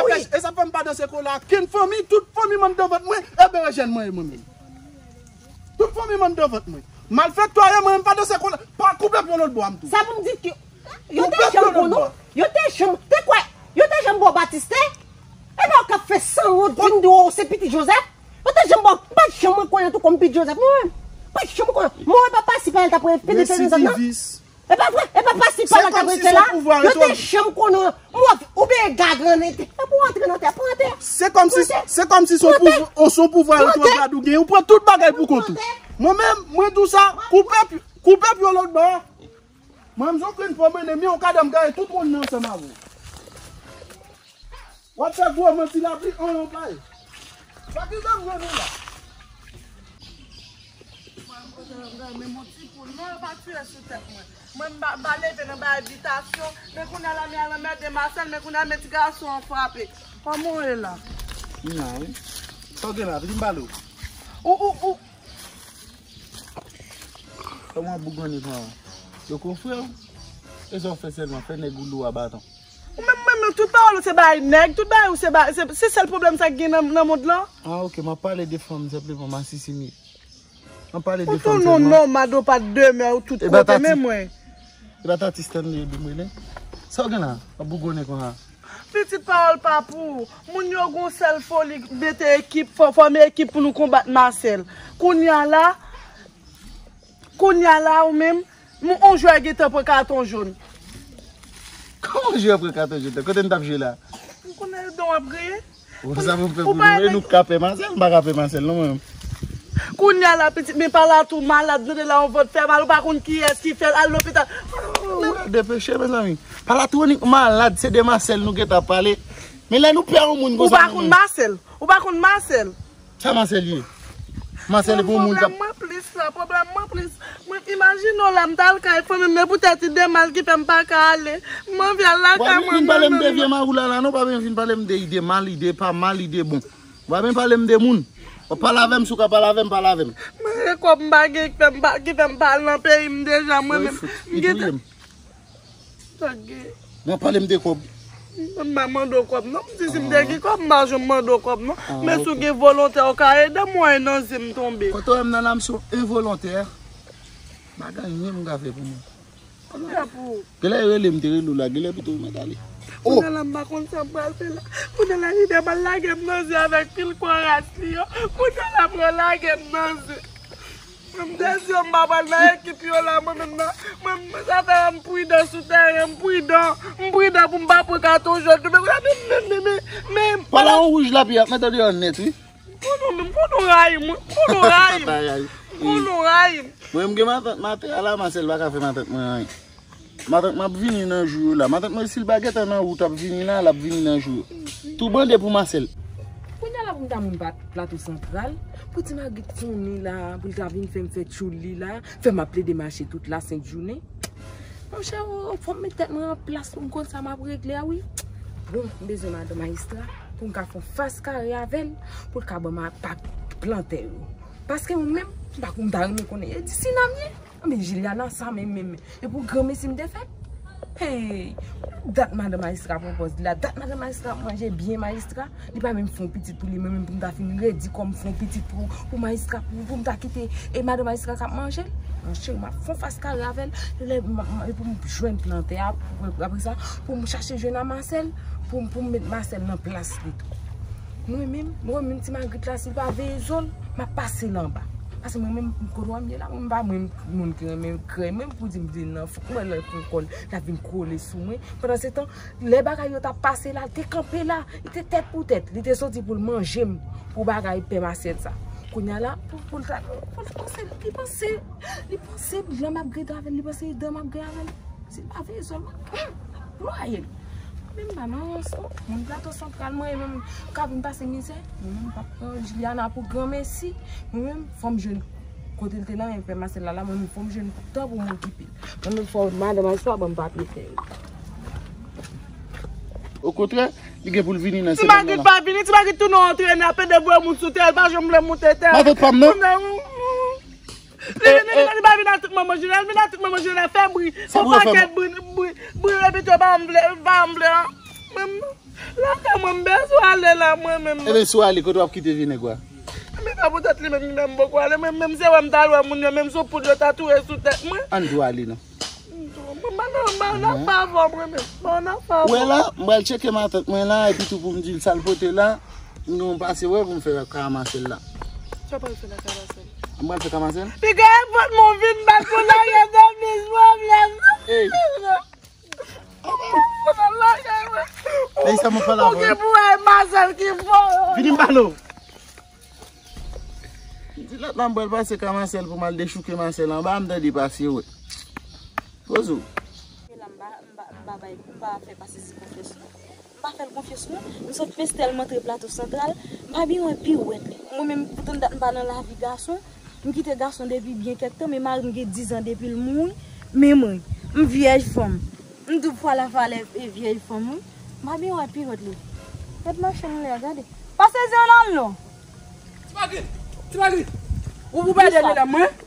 pèch. E sa fè m pa danse kola ak kenn fanmi, tout fanmi m anndan vant mwen, e berejèn mwen ye mwen menm. Tout fanmi m anndan vant mwen. Malfektwa yo, mwen menm pa danse kola, pa koupe pye lòt bò a m tou. Sa pou m di ke yo te janm konnen w, yo te janm, te kwè, yo te janm ba w batistè, e pa w k ap fè sanwont vin di w se pitit Jozèf. Yo te janm ba w, pa t janm rekonèt ou kòm pitit Jozèf, non, mwen menm. Mwen, chanm konnen. Mwen, e pa pasi pa l t ap rete nan zòn nan. Residivis. E pa vre, e pa pasi pa l t ap rete la. Yo te chanm konnen. Mwen, ou byen gagan nete. E pou antre nan tè, pran tè. Se kòmsi, se kòmsi se yon pouvwa, se yon pouvwa retwograd ou gen. Ou pran tout bagay pou kont ou. Mwen menm, mwen di w sa, koupe, koupe pye w lòt bò. Mwen, m zokren pran mwen, men yon kadam gaye tout moun nan ansanm avè w. W ap fè gwo manti la, pi an yon pay. Pa ki jan m jwenn ou la. Mwen, mwen, mwen, men mon ti poul, non, yo pa tiye sou tèt mwen. Mwen, m pa, m pa leve nan bay bitasyon, men kounye a la, men al anmède Masèl, men kounye a, men ti gason an frape. Kòman w ye la? M la, wi. Sa w gen la, pitit, m pale w. Ou, ou, ou, Kòman w bougonnen konsa? Yo konn frè w? E sa w fè sèlman, fè nèg ou lou a baton. Ou menm, menm, menm, tout pawòl ou se bay nèg, tout bagay ou se bay, se, se sèl pwoblèm sa k gen nan, nan mond lan? Ah, ok, m ap pale de fanm senpleman, masisi m ye. M ap pale de fanm sèlman. Ou tou non, non, mado pa t demen, ou tout kote, men mwen. E pa Tati Stanley epi m rele? Sa w gen la? W ap bougonnen konsa? Pitit, pawòl pa pou ou. Moun yo gon sèl foli, mete ekip, fò, fòme ekip pou nou konbat Masèl. Kounye a la, kounye a la, ou menm, m, on jwè gentan pran katon jòn. Kòman jwè pran katon jòn? Kote n t ap jwe la? M konnen don w ap griye. Ou sa pou fè pou nou, e nou k ka pè Masèl, m pa ka pè Masèl non mwen. Kounye a la, pitit, men Palatou malad, tande la, yon vant fè mal, ou pa konn kiyès ki fè l, al lopital. Depeche, mezanmi. Palatou malad, se de Masèl nou gentan pale. Men lè nou pè yon moun konsa. Ou pa konn Masèl? Ou pa konn Masèl? Sa Masèl ye? Masèl e pou moun k ap. Pwoblèm mwen plis la, pwoblèm mwen plis. Mwen imajine w la, m t al kay fanmi m, men poutèt ide mal ki fè m pa ka ale. M anvi al lakay mwen, mwen menm. Vin pale m de vye mari w la, la, non, pa vin pale m de ide mal, ide pa mal, ide bon. W pa byen pale m de moun. W ap pale avè m, si w ka pale avè m, pale avè m. Mwen gen kòb m pa gen ki fè m pa, ki fè m pa al nan peyi m deja, mwen menm. M gentan. Sa k gen? W ap pale m de kòb. M pa mande w kòb, non. M di si m te gen kòb, m pa janm mande w kòb, non. Men si w gen volontè, w ka ede m, w nan zen m tonbe. Kote w wè m nan la, m se yon envolontè. Pa gen anyen m ka fè pou nou. Kounye a pou ou. Genlè yo rele m, te rele w la, genlè pito w mèt ale. Oh! Kounye a la, m pa konn sa m pral fè la. Kounye a la, lide m al lage m nan zen avèk pil kò ras li yo. Kounye a la, pran lage m nan zen. Mwen, m te si yo, m pa pral nan ekip yo la, mwen menm nan. Mwen, mwen, sa fè m pridan sou tèren, m pridan. M pridan pou m pa pran katon jòn tou. Men, men, men, men, men. Pala yon wouj la, pi ap mete w deyò nèt, wi. Konnen w menm, konnen w rayi m, wi. Konnen w rayi m. Konnen w rayi m. Mwen, m gen matant, matant a la, Masèl pa ka fè matant mwen anyen. Matant m ap vini nan jou yo la. Matant mwen, si l pa gentan nan wout ap vini la, l ap vini nan jou yo. Tou bande pou Masèl. Kounye a la pou m ta moun pa Plato Santral, pou Ti Magrit tounen la, pou l ta vin fè m fè tchoul li la, fè m ap plede mache tout la sent jounen. Monchè, o, fò m met tèt mwen an plas pou m konn sa m ap regle a, wi. Bon, m bezwen madan majistra pou m ka fè yon fas kare avè l, pou l ka ban m a pa plantè yo. Paske mwen menm, m pa konn, m ta renmen konnen e di si nan m ye. Anben, Juliana, sa menm, menm, menm. E pou granmesi m te fè? Hey! Dat madan majistra pran pòz li la. Dat madan majistra ap manje byen majistra. Li pa menm fè yon pitit pou li, mwen menm pou m ta fin redi kò m fè yon pitit pou, pou majistra, pou, pou m ta kite, e madan majistra k ap manje l. Monchè, m ap fè yon fas kare avè l. Lè m, m, e pou m jwenn plantè a, pou, apre sa, pou m chache jwenn a Masèl, pou, pou m met Masèl nan plas li tou. Mwen menm, mwen menm Ti Magrit la, si l pa veye zo l, m ap pase l anba. Paske mwen menm, kote w wè m ye la, mwen m pa mwen moun ki renmen krèy. Mwen pou di m vin nan fou, mwen lè l pran kò l, l ap vin kole sou mwen. Pandan se tan, lè bagay yo t ap pase la, l te kanpe la, li te tèt pou tèt, li te soti pou l manje m, pou bagay pè Masèl sa. Kounye a la, pou, pou l ta, pou l panse, li panse, li panse, lè m ap grede avè l, li panse dan m ap grede avè l. Si l pa veye zo l, mwen, hmm, m ap ploye l. Men m pa nan rans non. Moun Plato Santral, mwen menm, ka vin pase mizè. Mwen menm, m p ap pran Juliana pou granmesi. Mwen menm, fò m jwenn kote l te nan men pè Masèl la, la, mwen menm, fò m jwenn tan pou m okipe l. Mwen menm, fò madan majistra ban m papye tè yo. Okontrè, li gen pou l vini nan semèn nan la. Ti Magrit pa vini, Ti Magrit tounen yon antrenè, ap ede voye moun sou tè, l pa janm vle moute tè. Matant pa m nan. Kounye a, Li vini, li vini, pa vin al tout manman Juliana, vin al tout manman Juliana, fè bri. Fè yon pakèt bri, bri, bri, epi tou, pa m vle, pa m vle, an. Menm, lakay mwen, m bezwen ale la, mwen menm. Ebyen, si w ale, kote w ap kite vye nèg ou a? Men sa poutèt li menm, li menm poko ale, mwen menm, se wè m t al wè moun yo, menm sou poud yo ta touye sou tèt mwen. Ann tou ale, non. Mwen pa nan, mwen pa nan favò, mwen menm. Mwen pa nan favò. Ou wè la, m pral tcheke matant mwen la, epi tou pou m di l sa l pote la, m gen yon pase wè pou m fè ak Masèl la. Sa pral fè lakay Marcel. Mwen fè ka Marcel? Piga e pot mwen vin bat pou lage dòmi pwoblèm. Ey. Ey, sa mwen fè la. Ou gen pou wè Marcel ki fò. Vini m pale w. M di lòt la m pral pase ka Marcel pou m al dechouke Marcel anba, m tande pase wè. Poze w. E la m pa, m pa, m pa bay, m pa fè Pasezi konfyans non. M pa fè l konfyans non. M sot Pestèl, m antre Plato Santral, m pa byen wè piwèt li. Mwen menm, poutan dat m pa nan lavi gason, m kite gason depi byen kèk tan, men mari m gen diz an depi l mouri, men mwen, m vyèj fanm. M doub fwa la falè e vyèj fanm, wi. M pa byen wè piwèt li. Gad machann lè a, gade. Pasezi ann al non. Ti Magrit, Ti Magrit, ou, ou bay dènye lè mwen?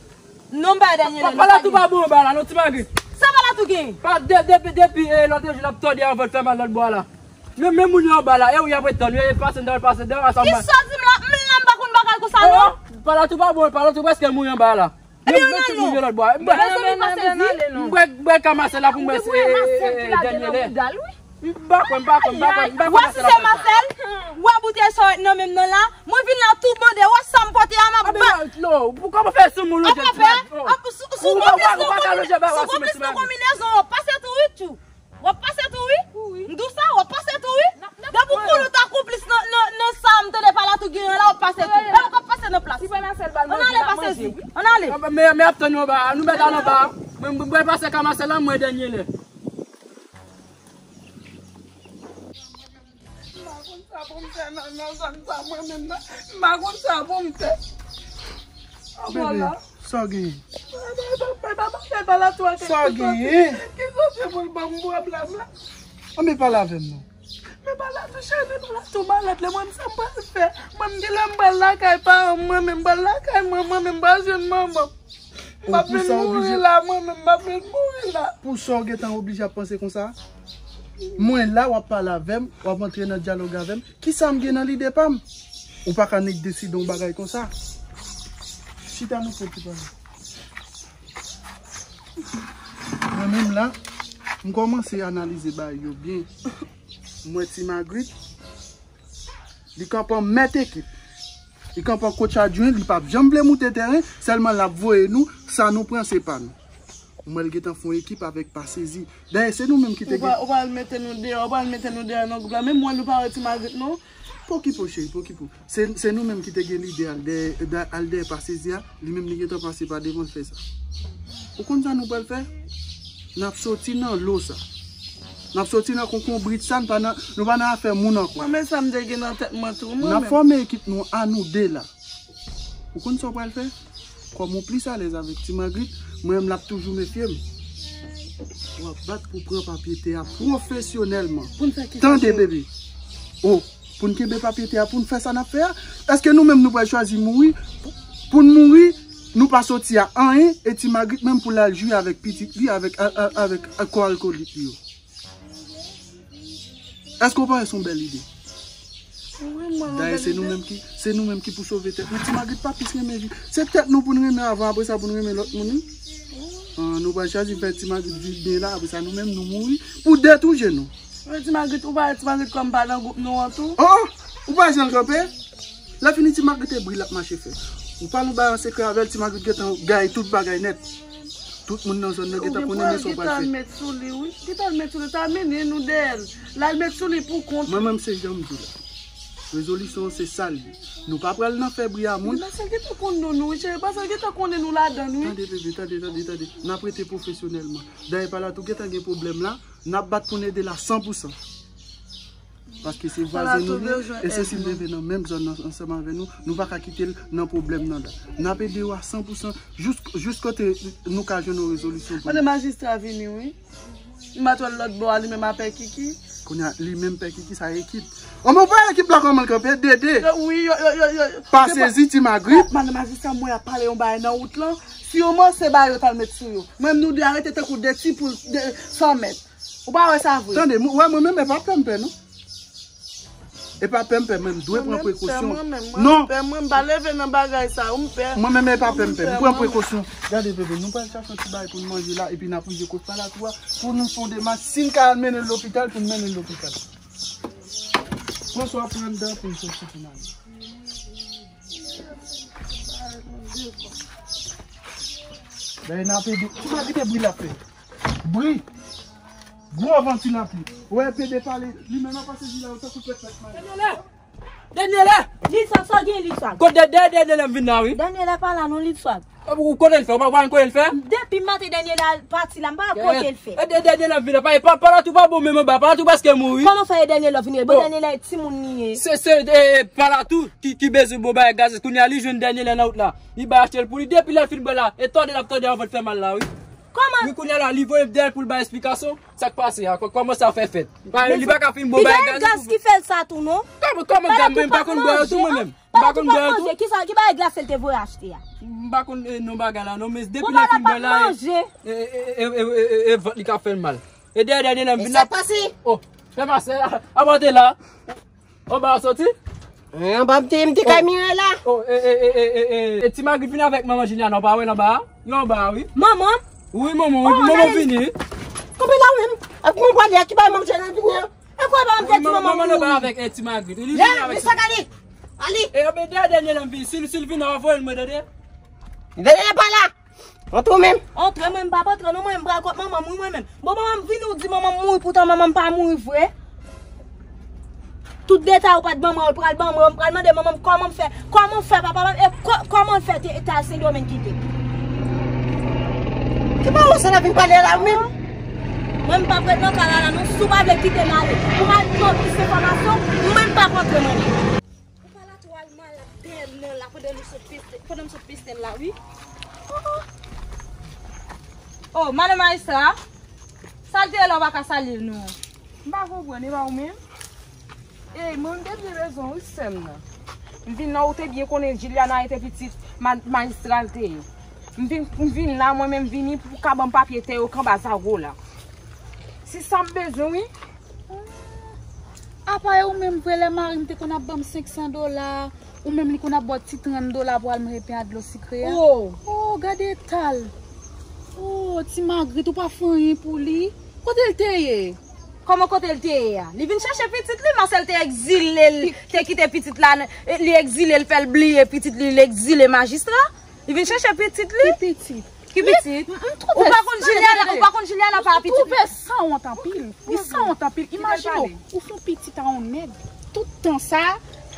Non, m pa dènye lè. Palatou pa bon anba la, non, Ti Magrit. Sa Palatou gen? Pa, de, depi, depi, eh, lòt jou, l ap tòde anvan l fè mal lòt bò a la. Men, men moun yo anba la, e ou y ap ret tann, yo, e pase nan, pase nan, sa. Kisa w di m la? M la, m pa konn bagay konsa non. Palatou pa bon, Palatou prèske mouri anba la. Ebyen, men tout moun yo lòt bò a. M bwè, m bwè ka Marcel la pou m bwè, eh, eh, dènye lè. M pa kwè, m pa kwè, m pa kwè, m pa kwè Marcel ap fè sa. Wè boutèy sa w nan men m nan la, mwen vin la tou bande, wè sa m pote a, m ap bat. Non, pou kòman fè sou moun ou jèn fè? Sou konplis nou, sou konplis nou konbinezon, w ap pase tou wi, tchou. W ap pase tou wi. M di w sa, w ap pase tou wi. Depi w konnen w ta konplis nan, nan, nan sa m tande Palatou gen an la, w ap pase tou. E ou k ap pase nan plas. Ann ale, Pasezi. Ann ale. Men, men ap tann nou anba, nou mèt al anba. Mwen, mwen, mwen pase ka Marcel la, mwen dènye lè. M pa konn sa pou m fè nan, nan zòn sa mwen menm nan. M pa konn sa pou m fè. Bebe, sa w genyen? Sa w genyen? Ki kote pou l ban m pwoblèm la? Ann pale avè m non. Men Palatou chanje, Palatou malad la, mwen menm sa m pral fè? Mwen m genlè m pral lakay paran m, mwen menm m pral lakay mwen, mwen menm m pral jwenn manman m. M ap vin mouri la, mwen menm m ap vin mouri la. Pou sa w gentan oblije ap panse konsa? Mwen la, w ap pale avè m, w ap antre nan dyalòg avè m. Kisa m gen nan lide pa m? Ou pa ka nèk deside yon bagay konsa. Chita nou fè ti pale. Mwen menm la, m kòmanse analize bagay yo byen. M wè Ti Magrit, li kanpe an mèt ekip. Li kanpe an coach adjwen, li p ap janm vle moute teren, sèlman l ap voye nou, sa nou pran se pa nou. M wè l gentan fè yon ekip avèk Pasezi. Dayè, se nou menm ki te gen. Ou pral mete nou deyò, ou pral mete nou deyò nan gwoup la. Menm mwen, nou pa wè Ti Magrit non. Pa okipe w, cheri, pa okipe w. Se, se nou menm ki te gen lide al dèyè, al dèyè Pasezi a, li menm li gentan pase pa devan l fè sa. Ou konn sa nou pral fè? N ap soti nan lo sa. N ap soti nan konkonbrit sa, nou pa nan, nou pa nan afè moun ankò. Mwen, men sa m te gen nan tèt mwen tou, mwen menm. N ap fòme ekip nou a nou de la. Ou konn sa w pral fè? Kòm ou plis alèz avèk Ti Magrit, mwen menm l ap toujou mefye m. W ap bat pou pran papye tè a pwofesyonèlman. Tande, bebe. O, pou n kenbe papye tè a, pou n fè sa n ap fè a? Èske nou menm nou pral chwazi mouri? Pou, pou n mouri, nou pa soti a anyen, e Ti Magrit menm pou l al jwi avèk pitit li, avèk, a, a, avèk kò alkolik li yo. Èske w pa wè se yon bèl ide? Dayè, se nou menm ki, se nou menm ki pou sove tèt nou. Ti Magrit pa plis renmen vi. Se tèt nou pou n renmen avan, apre sa pou n renmen lòt moun, wi. Ah, nou pral chwazi fè Ti Magrit viv byen la, apre sa nou menm nou mouri pou detouje nou. Ti Magrit, ou pa wè Ti Magrit kòm pa nan gwoup nou an tou? Oh, ou pa wè jan l kanpe? Lè fini Ti Magrit e bri l ap mache fè. Ou pale yon bagay an sekrè avè l, Ti Magrit gentan gaye tout bagay nèt. Tout moun nan zòn nan gentan konnen men sa w pral fè. Ou wè, gentan al met sou li, wi. Gentan al met sou li, sa mennen nou dèyè l. L al met sou li pou kont. Mwen menm se jan m di w la. Rezolisyon an se sa l ye. Nou pa pral nan fè bri a moun. Men Marcel gentan konn nou, nou, wi, cheri. Marcel gentan konnen nou ladan, wi. Tande, bebe, tande, tande, tande. N ap rete pwofesyonèlman. Dayè pa la tou gentan gen pwoblèm la. N ap bat pou n ede l a san pou san. Paske se vwazen nou ye, e se si l leve nan menm zòn nan ansanm avè nou, nou pa ka kite l nan pwoblèm nan la. N ap ede yo a san pou san, jous, jous kote nou ka jwenn yon rezolisyon pou li. Konnen majistra vini, wi. M pa t wè l lòt bò a, li menm a pè Kiki. Kounye a, li menm pè Kiki, sa ekip. Anben, w pa ekip la kòman l kanpe, Dede. Yo, wi, yo, yo, yo, yo. Pa sezi, Ti Magrit. Madan majistra, m wè y ap pale yon bagay nan wout lan. Si yo manse ba yo t al met sou yo. Mwen, nou de a rete tankou de ti poul de san mèt. Ou pa wè sa vre? Tande, m, wè mwen menm, e pa pè m pè, non. E pa pè m pè, men m dwe pran prekosyon. Non. Mwen menm, mwen pè, mwen, m pa leve nan bagay sa yo, m pè. Mwen menm, e pa pè m pè, m pran prekosyon. Gade, bebe, nou pral chache yon ti bagay pou n manje la, epi n ap rive kot pa la tou a, pou nou fè yon demach, si n ka al mennen l lopital, pou n mennen l lopital. Pran sa w ap pran anndan, pou n soti pou n ale. Dèyè n ape di, ki kalite bri l ap fè? Bri! Gwo van ti lapli. Ou wè P D pale, li menm ap pase jila yo tankou pèt pèt mari. Daniela! Daniela! Lipswag, sa w gen Lipswag? Kote dèyè Daniela m vin la, wi. Daniela pa la non Lipswag. Ou konnen l fè, ou pa konn kote l fè? Depi maten Daniela pati la, m pa kote l fè. E dèyè Daniela m vin la, pa, pa, pa la tou pa bon menm anba, pa la tou prèske mouri. Kòman fè e Daniela vin? Bon, Daniela e timoun li ye. Se, se, e, e, pa la tou ki, ki bezwen bon bagay gaz, kounye a li jwenn Daniela nan wout la. Li bay achte l pou li, depi lè l fin bwè la, e tòde l ap tòde anvan l fè mal la, wi. Kòman? Wi, kounye a la, li voye dèyè l pou l bay esplikasyon. Sa k pase a? Kò-, kòman sa fè fèt? Li pa ka fin bon bagay gaz. Li gen gaz ki fè l sa tou, non? Kòman, kòman gaz? Mwen pa konn bwè yo tou, mwen menm. M pa konn bwè yo tou. Kisa, ki bagay glas l te voye achte a? M pa konn, eh, non bagay la, non, men depi lè fin bwè la, e, e, e, vant li ka fè l mal. E dèyè dèyè lè m vin la. Oh, fè pase, a, a monte la. Anba w soti? Anba m te, m te kay Miray la. Oh, e, e, ti Magrit vin avèk manman Juliana, ou pa wè l anba a? Yo anba a, wi. Manman? Wi, manman, wi, manman vini. Kanpe la ou menm. Ak manman pale a ki bay manman Juliana vini an. E kwa manman te di manman mouri? Manman anba avèk, eh, ti Magrit. Li vini avèk sa. Ale. E, ben, dèyè dèyè lè m vini. Si, si l vini, anvoye l mwen, tande. Dèyè pa la. Antre ou menm. Antre mwen, m p ap antre non, mwen, m pral kot manman m, wi, mwen menm. Bon, manman m vini, ou di manman m mouri, poutan manman m pa mouri vre. Tout detay ou pa t ban mwen, ou pral ban mwen, m pral mande manman m kòman m fè, kòman m fè papa m, e kò-, kòman l fè te, te al Sendomeng kite. Ki pawòl sa n ap vin pale la, ou menm? Mwen, m p ap ret nan kay la, la, non, si w pa vle kite m ale, pou m al pran plis enfòmasyon, mwen, m p ap antre, mwen menm. Ou pa la tou al malad dèyè m nan la pandan nou sot piste, pandan m sot piste l la, wi. Oh, oh. Oh, madan majistra, sa l te ye la ou pa ka salye l non? M pa konprann, e pa ou menm? Ey, mwen m te byen bezwen w, wi, sè m nan. M vin la, ou te byen konnen Juliana rete pitit ma-, majistra l te ye. M vin, m vin la, mwen menm vini pou ka ban m papye tè yo k anba zago la. Se sa m bezwen, wi. Apa e ou menm vre lè mari m te konn ap ban m senk san dola, ou menm li konn ap ba w ti trant dola pou al manje pen ak dlo sikre a? Oh! Oh, gade eta l! Oh, ti Magrit, ou pa fè anyen pou li? Kote l te ye? Kòman kote l te ye a? Li vin chèche pitit li, Marcel te egzile l, te kite pitit la, li egzile l, fè l bliye pitit li, li egzile majistra. Li vin chèche pitit li? Ki pitit? Ki pitit? Ou pa konn Juliana, ou pa konn Juliana pa pitit li? Ou twouve sanwont anpil. Li sanwont anpil. Imajine w, ou fè yon pitit a yon nèg. Tout tan sa,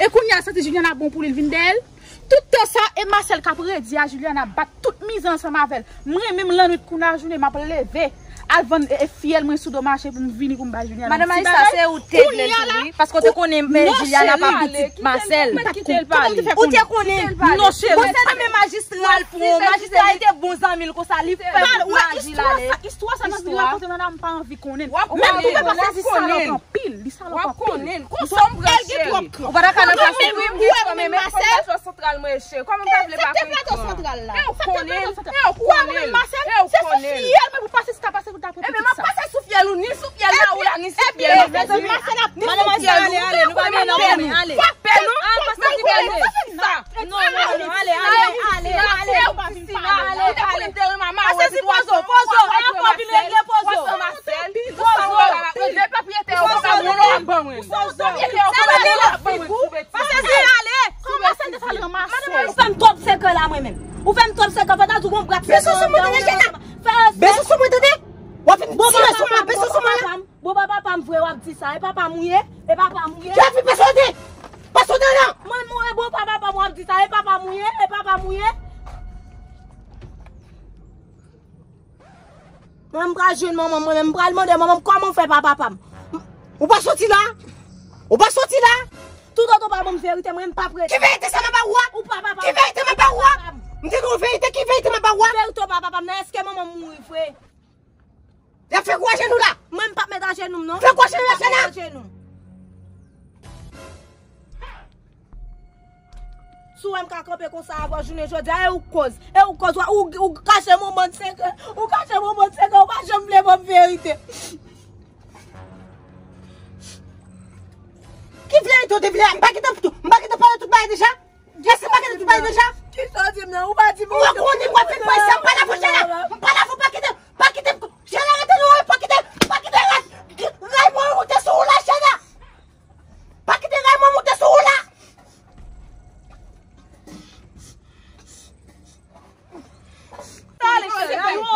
e kounye a l santi Juliana bon pou li, l vin dèyè l. Tout tan sa, e Marcel k ap redi a Juliana, bat tout mizè ansanm avè l. Mwen menm lannwit kou lajounen, m ap leve. Al vann, e, e, fiyèl mwen sou do mache pou m vini pou m bay Juliana yon ti bagay. Madan Marisa, se ou te vle l tou, wi, paske w te konnen men Juliana pa pitit Marcel. Ou te konnen. Non, cheri. Ou te konnen majistra l pou ou. Majistra l te bon zanmi l konsa, li fè l pou aji l ale. Istwa sa nan vin rakonte nan la, m pa anvi konnen. Men pou m pase di salòp anpil, li salòp anpil. Ou pa ta ka nan pase wi, wi, kanmenm, men Konbasyon Santral mwen cheri. Kòman m ta vle pa konn? Ou konnen, ou konnen, ou konnen. Se sou fiyèl mwen pou pase si ta pase pou ta pran pitit sa. Ebyen, m ap pase sou fiyèl ou, ni sou fiyèl la ou la, ni sou fiyèl la. Madan Marisa, ale, ale, nou pa gen nan konnen, ale. Pè nou, pè nou, pase ki pè nou. Non, non, non, ale, ale, ale, ale. Pase si pozo, pozo, anpil regle pozo. Pozo. Pozo. Pozo. Pase si ale. Kòman sa te fè l ranmase? Ou fè m twòp sekrè la mwen menm. Ou fè m twòp sekrè, fè ta tou gon brat sekrè. Beso sou mwen tande, Jena. Beso sou mwen tande. W ap vin tire sou mwen, beso sou mwen. Bon, pa papa m vre, w ap di sa. E papa m ou ye? E papa m ou ye? Jèfi, pa sote! Pa sote non! Mwen, mwen, bon, pa papa m w ap di sa. E papa m ou ye? E papa m ou ye? Mwen, m pral jwenn manman m, mwen menm, m pral mande manman m kòman w fè pa papa m. Ou pa soti la? Ou pa soti la? Toutotan w pa ban m verite, mwen, m p ap rete. Ki verite sa m ap ba ou a? Ou pa papa m. Ki verite m ap ba ou a? M te gen yon verite, ki verite m ap ba ou a? Verite w pa papa m nan, èske manman m mouri vre? Y ap fè kou ajenou la. Mwen, m p ap met ajenou m, non. Fè kou ajenou la, Jena. Si w wè m ka kanpe konsa avè w jounen jodi a, e ou k koz. E ou k koz, ou, ou kache m yon bann sekrè. Ou kache m yon bann sekrè, ou pa janm vle ban m verite. Ki verite w te vle a? M pa gentan, m pa gentan pale tout bagay deja? Èske m pa gentan tout bagay deja? Kisa w di m nan? Ou pa di m. Ou konnen m ap fè pwen sa, m pa la fò Jena. M pa la fò, pa kite, pa kite m. Jena rete non, pa kite, pa kite ray, ray mwen moute sou ou la, Jena. Pa kite ray mwen moute sou ou la.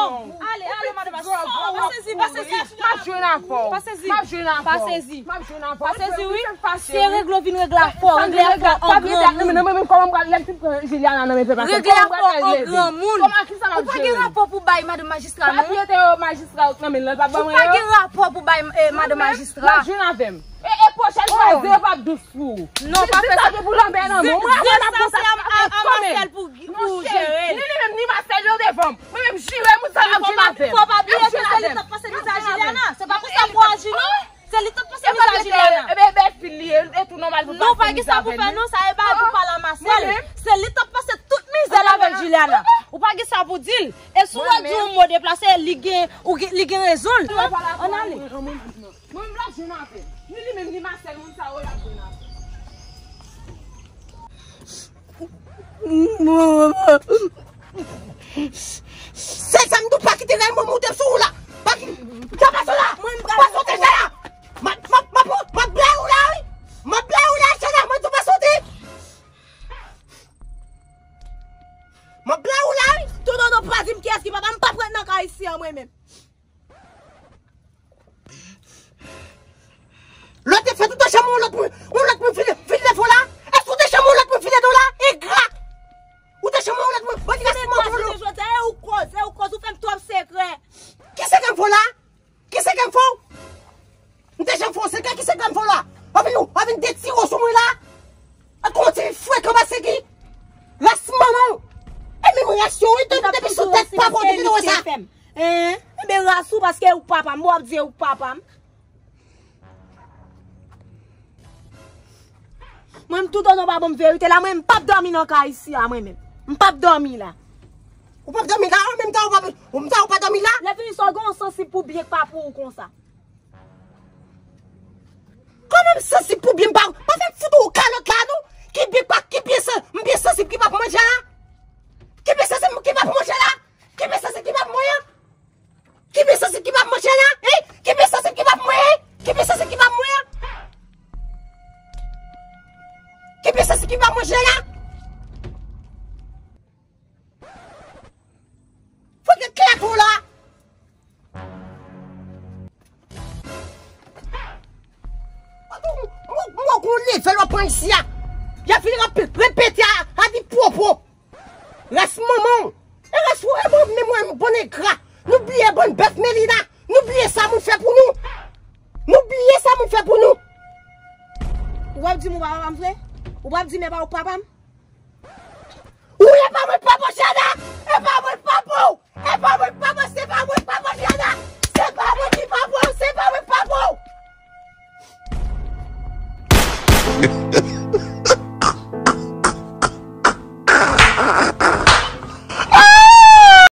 Ale, ale, madanm, pa sezi, pa sezi, pa sezi. M ap jwenn avè w. Pa sezi. M ap jwenn avè w. Pa sezi. M ap jwenn avè w. Pa sezi, wi. Se regle w vin regle avè w, regle avè w an granmoun. Nan men, men, kòman m pral lè m fin pran Juliana nan men pèp la? Regle avè w an granmoun. Kòman, ki sa m ap jere? Ou pa gen rapò pou bay madanm majistra, non. Papye te yo majistra nan men l, l pa ban mwen yo. Ou pa gen rapò pou bay, eh, madanm majistra. M ap jwenn avè m. E, e pwochèn fwa, zye yo p ap dous pou ou. Non, pa fè sa. Di sa pou lanmè nan men w. Mwen, mwen ap konsa. Di sa se a, a, a Marcel pou, pou jere l. Non, cheri, ni li menm, ni Marcel yo devan m. Mwen menm jire moun sa ap jwenn avè m. Fò pa bliye ke se li t ap pase miz a Juliana. Se pa konsa pou aji, non. Se li t ap pase miz a Juliana. E byen, e byen, fil li ye, e tou nòmal pou pase miz avè l. Non, pa gen sa pou fè, non, sa e bagay pou pale a Marcel. Se li t ap pase tout mizè l avèk Juliana. Ou pa gen sa pou di l. E si w wè di yon mo deplase, li gen, ou gen, li gen rezon l. Ann ale. Mwen, m la jwenn avè l. Ni li menm, ni Marcel, moun sa yo, y ap jwenn avè l. Se sa m di w, pa kite Raymond monte sou ou la. Pa ki-, sa pa sou la. Pa sote, Jana. M ap, m ap, m ap, m ap blè ou la, wi. M ap blè ou la, Jana. Mwen di w pa sote. M ap blè ou la, wi. Toudodo pa di m kiyès ki papa m, m p ap ret nan kay isi an, mwen menm. Lè w te fèt, ou te janm yon lòt moun, yon lòt moun vin, vin leve w la? Èske ou te janm yon lòt moun vin ede w la? Engra! Ou te janm yon lòt moun, bandi ras mòfon. Jodi a, e ou koz, e ou koz, ou fè m twòp sekrè. Ki sekrè m fè w la? Ki sekrè m fè w? M te janm fè w sekrè, ki sekrè m fè w la? W ap vin, w ap vin detire w sou mwen la? Ak yon ti frekan pase ki ras manman w. E menm ras yo, wi, depi sou tèt papa w, depi nou wè sa. Enben, ras ou, paske ou papa m, w ap di ou papa m. Mwen, m toutotan w pa ban m verite la, mwen, m p ap dòmi nan kay isi a, mwen menm. M p ap dòmi la. Ou p ap dòmi la, an menm tan ou p ap, ou menm tan ou pa dòmi la. Lè fini sa, w gen yon sansib pou byen k pa pou ou konsa. Kòman m sansib pou byen m pa, pa fè m fout ou kalòt la non. Ki byen pa, ki byen san, m byen sansib ki pa pou manje la? Ki byen sansib ki pa pou manje la? Ki byen sansib ki pa pou mwen an? Ki byen sansib ki pa pou manje la? Hein? Ki byen sansib ki pa pou mwen, hein? Ki byen sansib ki pa pou mwen an? Ki byen sansib ki pa pou manje la? Fòk yo klate w la. Mwen, mwen, mwen, mwen, mwen, mwen, leve lò pran isi a. Y ap vin rap-, repete a, a di pwopo. Ras manman w. E ras ou, e mwen, men mwen, bon engra. Nou bliye bon bèf Melina. Nou bliye sa moun fè pou nou. Nou bliye sa moun fè pou nou. Ou ap di m ou pa papa m vre? Ou ap di m e pa ou papa m? Ou e pa mwen papa w, Jana! E pa mwen papa w! E pa mwen papa w, se pa mwen papa w, Jana! Se pa mwen ki papa w, se pa mwen papa w!